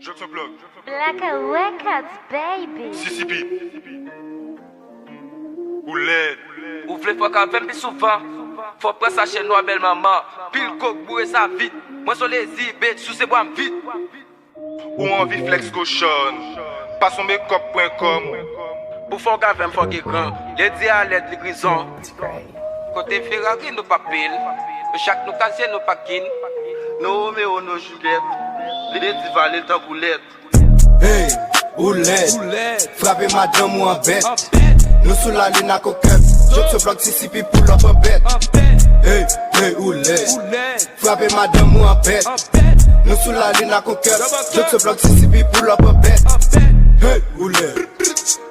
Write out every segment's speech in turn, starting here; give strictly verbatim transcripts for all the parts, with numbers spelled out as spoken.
Jòk se blòk. Black Records, baby. C C P. Ou lèd. Ou vle fòk avè m pi souvan. Fò pran sachè nwa bèl manman. Pil kok boure sa vit. Mwen son lezi, bitch, souse bwa m vit. Ou anvi flex kochòn. Pas on makeup point com. Pou fòk avè m fòk ekran. Ledi a lèd li grizon. Kote Ferrari nou pa pil. Nou chak nou kazye nou pakin. Nou Romeo nou Juliet. Li di vale l tankou lèt. Hey, ou lèd. Frape madanm ou an bèt. Nou sou lalin ak okèp. Jòk se blòk C C P pull up an bèt. Hey, hey, ou lèd. Frape madanm ou an bèt. Nou sou lalin ak okèp. Jòk se blòk C C P pull up an bèt. Hey, ou lèd.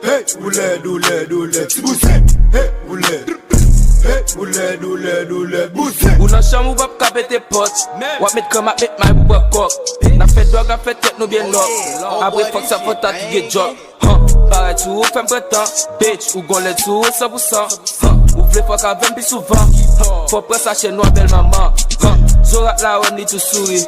Hey, ou lèd, ou lèd, ou lèd. Ti bouzen. Hey, ou lèd. Hey, ou lèd, ou lèd, ou lèd. Bouzen. Ou nan chanm ou p ap ka pete pòt. W ap met kran m ap met may pou pran kòk. N ap fè dwòg, n ap fè tèt nou byen nòk. Apre fòk sa fòt a ki gen djòk. Huh, parèt sou ou fè m pran tan. Bitch, ou gon lèd sou ou san pou san. Huh, ou vle fòk avè m pi souvan. Huh, fò pran sachè nwa bèl manman. Huh, zorat la wè m li tou souri.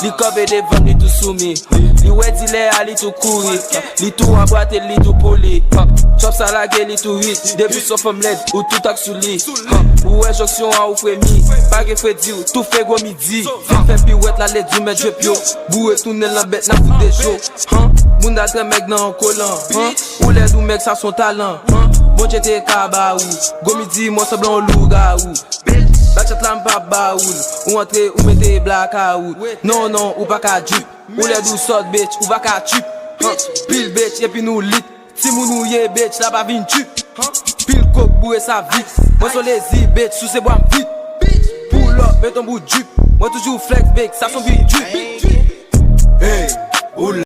Li kanpe devan m li tou soumi. Li wè dilè a li tou kouri. Li tou anbrate li tou pou li. Huh, chòp sa lage li tou hit. Depi son fanm lèd, ou tou tak sou li. Huh, ou wè jonksyon an ou fremi. Pa gen fredi, ou tou fè gwo midi. Vin fè piwèt la lèd ou mèt jwe pyo. Boure tounen l an bèt n ap fout de cho. Han, bounda trè mèg nan yon kolan. Han, ou lèd ou mèg sa son talan. Han, Bondye te ka ba ou. Gwo midi mwen sanble yon lougawou. Bitch, bachat la m pa ba ou l. Ou antre ou mete blakawout. Non non ou pa ka drip. Ou lèd ou sòt bitch ou pa ka trip. Han, pil bitch epi nou lit. Timoun ou ye bitch la pa vin trip. Pil kok boure sa vit. Mwen son lezi bitch souse bwa m vit. Pull up met on bout drip. Mwen toujou flex big sa son big drip.